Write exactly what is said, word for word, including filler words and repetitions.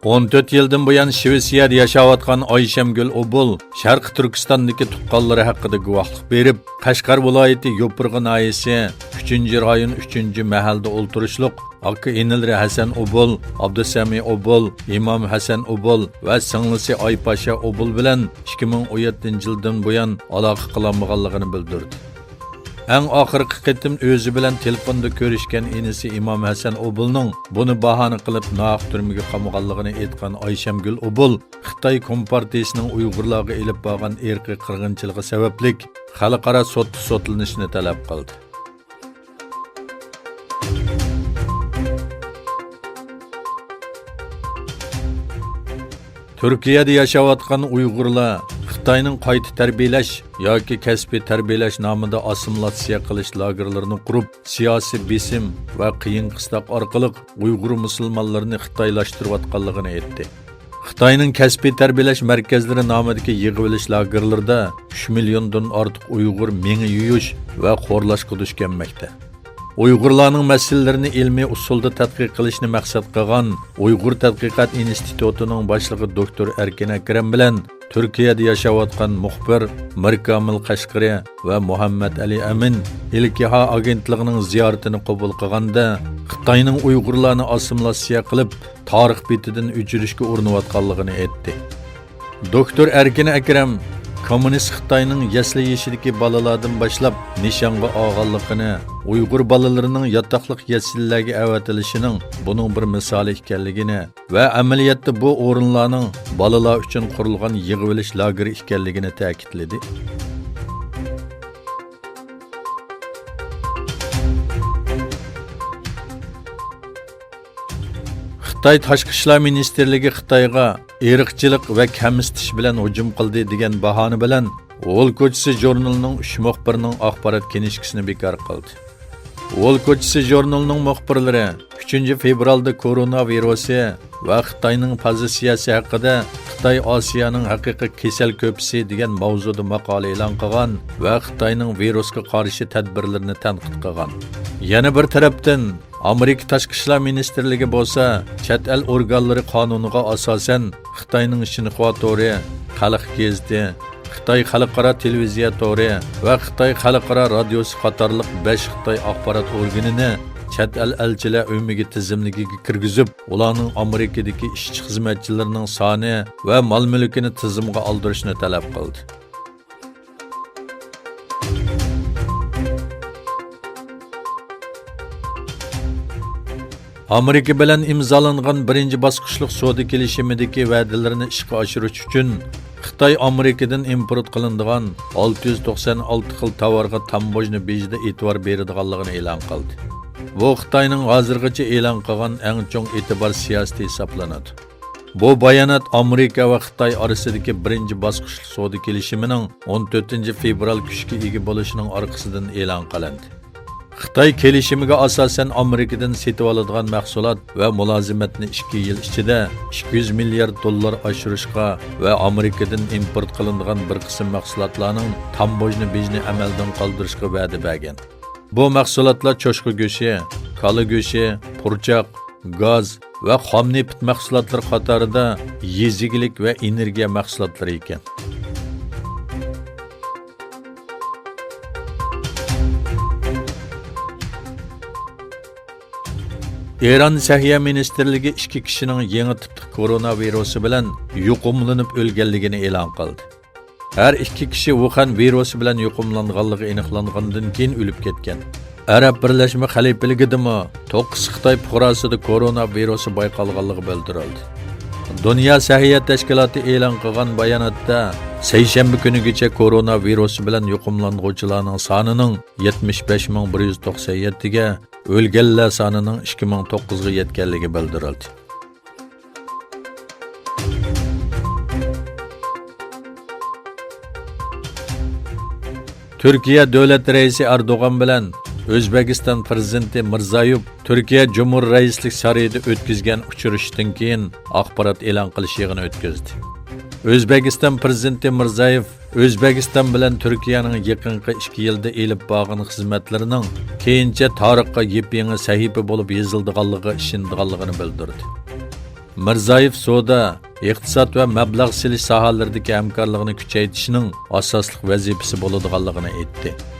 ئون تۆت يىلدىن بۇيان شىۋېتسىيەدە ياشاۋاتقان ئايشەمگۈل ئوبۇل شەرقىي تۈركىستاندىكى تۇغقانلىرى ھەققىدە گۇۋاھلىق بېرىپ، قەشقەر ۋىلايىتى يوپۇرغا ناھىيەسى ئۈچىنچى رايون ئۈچىنچى مەھەلدە ئولتۇرۇشلۇق ئاكا-ئىنىلىرى ھەسەن ئوبۇل، ئابدۇسەمى ئوبۇل، ئىمام ھەسەن ئوبۇل ۋە سىڭلىسى ئايپاشا ئوبۇل بىلەن ئىككى مىڭ ئون يەتتىنچى يىلدىن بۇيان ئالاقە قىلالمىغانلىقىنى بىلدۈردى. ئەڭ ئاخىرقى قېتىم ئۆزى بىلەن تېلېفوندا كۆرۈشكەن ئىنىسى ئىمام ھەسەن ئوبۇلنىڭ بۇنى باھانە قىلىپ ناھەق تۈرمىگە قامىغانلىقىنى ئېيتقان ئايشەمگۈل ئوبۇل خىتاي كومپارتىيىسىنىڭ ئۇيغۇرلارغا ئېلىپ بارغان ئىرقىي قىرغىنچىلىقى سەۋەبلىك خەلقئارا سوتتا سوتلىنىشنى تەلەپ قىلدى. تۈركىيەدە ياشاۋاتقان ئۇيغۇرلار خىتاينىڭ قايتا تەربىيەلەش ياكى كەسپىي تەربىيەلەش نامىدا ئاسسىمىلياتسىيە قىلىش لاگېرلىرىنى قۇرۇپ، سىياسىي بېسىم ۋە قىيىن-قىستاق ئارقىلىق ئۇيغۇر مۇسۇلمانلىرىنى خىتايلاشتۇرۇۋاتقانلىقىنى ئېيتتى. خىتاينىڭ كەسپىي تەربىيەلەش مەركەزلىرى نامىدىكى يىغىۋېلىش لاگېرلىرىدا ئۈچ مىليوندىن ئارتۇق ئۇيغۇر مېڭە يۇيۇش ۋە خورلاشقا دۇچ كەلمەكتە. ئۇيغۇرلارنىڭ مەسىلىلىرىنى ئىلمىي ئۇسۇلدا تەتقىق قىلىشنى مەقسەت قىلغان ئۇيغۇر تەتقىقات ئىنستىتۇتىنىڭ باشلىقى دوكتور ئەركىن ئەكرەم بىلەن تۈركىيەدە ياشاۋاتقان مۇخبىر مىركامىل قەشقىرى ۋە مۇھەممەد ئەلى ئەمىن ئىلكىھا ئاگېنتلىقىنىڭ زىيارىتىنى قوبۇل قىلغاندا، خىتاينىڭ ئۇيغۇرلارنى ئاسسىمىلياتسىيە قىلىپ، تارىخ بېتىدىن ئۆچۈرۈشكە ئۇرۇنۇۋاتقانلىقىنى ئېيتتى. دوكتور ئەركىن ئەكرەم كوممۇنىست خىتاينىڭ يەسلى يېشىدىكى بالىلاردىن باشلاپ نىشانغا ئالغانلىقىنى، ئۇيغۇر بالىلىرىنىڭ ياتاقلىق يەسلىلەرگە ئەۋەتىلىشىنىڭ بۇنىڭ بىر مىسالى ئىكەنلىكىنى ۋە ئەمەلىيەتتە بۇ ئورۇنلارنىڭ بالىلار ئۈچۈن قۇرۇلغان يىغىۋېلىش لاگېرى ئىكەنلىكىنى تەكىتلىدى. خىتاي تاشقى ئىشلار مىنىستىرلىكى خىتايغا ئىرقچىلىق ۋە كەمسىتىش بىلەن ھۇجۇم قىلدى دېگەن باھانە بىلەن ۋول كوچىسى ژۇرنىلىنىڭ ئۈچ مۇخبىرىنىڭ ئاخبارات كىنىشكىسىنى بىكار قىلدى. ۋول كوچىسى ژۇرنىلىنىڭ مۇخبىرلىرى ئۈچىنچى فېۋرالدا كورونا ۋىرۇسى ۋە خىتاينىڭ پوزىتسىيەسى ھەققىدە خىتاي ئاسىيانىڭ ھەقىقىي كېسەل كۆپىسى دېگەن ماۋزۇدا ماقالە ئېلان قىلغان ۋە خىتاينىڭ ۋىرۇسقا قارشى تەدبىرلىرىنى تەنقىد قىلغان. يەنە بىر تەرەپتىن، ئامېرىكا تاشقى ئىشلار مىنىستىرلىكى بولسا چەت ئەل ئورگانلىرى قانۇنىغا ئاساسەن خىتاينىڭ شىنخۇا تورى، خەلق گېزىتى، خىتاي خەلقئارا تېلېۋىزىيە تورى ۋە خىتاي خەلقئارا رادىيوسى قاتارلىق بەش خىتاي ئاخبارات ئورگىنىنى چەت ئەل ئەلچىلەر ئۆمىكى تىزىملىكىگە كىرگۈزۈپ، ئۇلارنىڭ ئامېرىكىدىكى ئىشچى-خىزمەتچىلىرىنىڭ سانى ۋە مال-مۈلكىنى تىزىمغا ئالدۇرۇشنى تەلەپ قىلدى. ئامېرىكا بىلەن ئىمزالانغان بىرىنچى باسقۇچلۇق سودا كېلىشىمىدىكى ۋەدىلىرىنى ئىشقا ئاشۇرۇش ئۈچۈن، خىتاي ئامېرىكىدىن ئىمپورت قىلىنىدىغان ئالتە يۈز توقسان ئالتە خىل تاۋارغا تاموژنا بېجىدا ئېتىبار بېرىدىغانلىقىنى ئېلان قىلدى. بۇ خىتاينىڭ ھازىرغىچە ئېلان قىلغان ئەڭ چوڭ ئېتىبار سىياسىتى ھېسابلىنىدۇ. بۇ بايانات ئامېرىكا ۋە خىتاي ئارىسىدىكى بىرىنچى باسقۇچلۇق سودا كېلىشىمىنىڭ ئون تۆتىنچى فېۋرال كۈچكە ئىگە بولۇشىنىڭ ئارقىسىدىن ئېلان قىلىندى. خىتاي كېلىشىمىگە ئاساسەن ئامېرىكىدىن سېتىۋالىدىغان مەھسۇلات ۋە مۇلازىمەتنى ئىككى يىل ئىچىدە ئىككى يۈز مىليارد دوللار ئاشۇرۇشقا ۋە ئامېرىكىدىن ئىمپورت قىلىنىدىغان بىر قىسىم مەھسۇلاتلارنىڭ تاموژنا بېجىنى ئەمەلدىن قالدۇرۇشقا ۋەدە بەرگەن. بۇ مەھسۇلاتلار چوشقا گۆشى، كالا گۆشى، پۇرچاق، گاز ۋە خام نېفىت مەھسۇلاتلىرى قاتارىدا يېزا ئىگىلىك ۋە ئېنېرگىيە مەھسۇلاتلىرى ئىكەن. ئىران سەھىيە مىنىستىرلىكى ئىككى كىشىنىڭ يېڭى تىپتىكى كورونا ۋىرۇسى بىلەن يۇقۇملىنىپ ئۆلگەنلىكىنى ئېلان قىلدى. ھەر ئىككى كىشى ۋۇخەن ۋىرۇسى بىلەن يۇقۇملانغانلىقى ئېنىقلانغاندىن كېيىن ئۆلۈپ كەتكەن. ئەرەب بىرلەشمە خەلىپىلىكىدىمۇ توققۇز خىتاي پۇقراسىدا كورونا ۋىرۇسى بايقالغانلىقى بىلدۈرۈلدى. دۇنيا سەھىيە تەشكىلاتى ئېلان قىلغان باياناتتا، سەيشەنبە كۈنىگىچە كورونا ۋىرۇسى بىلەن يۇقۇملانغۇچىلارنىڭ سانىنىڭ يەتمىش بەش مىڭ بىر يۈز توقسان يەتتىگە، ئۆلگەنلەر سانىنىڭ ئىككى مىڭ توققۇزغا يەتكەنلىكى بىلدۈرۈلدى. تۈركىيە دۆلەت رەئىسى ئەردوغان بىلەن ئۆزبېكىستان پىرېزىدېنتى مىرزايېۋ تۈركىيە جۇمھۇر رەئىسلىك سارىيىدا ئۆتكۈزگەن ئۇچرىشىشتىن كېيىن ئاخبارات ئېلان قىلىش يىغىنى ئۆتكۈزدى. ئۆزبېكىستان پىرېزىدېنتى مىرزايېۋ ئۆزبېكىستان بىلەن تۈركىيەنىڭ يېقىنقى ئىككى يىلدا ئېلىپ بارغان خىزمەتلىرىنىڭ كېيىنچە تارىخقا يېپيېڭى سەھىپە بولۇپ يېزىلىدىغانلىقىغا ئىشىنىدىغانلىقىنى بىلدۈردى. مىرزايېف سودا، ئىقتىساد ۋە مەبلەغ سېلىش ساھەلىرىدىكى ھەمكارلىقىنى كۈچەيتىشنىڭ ئاساسلىق ۋەزىپىسى بولىدىغانلىقىنى ئېيتتى.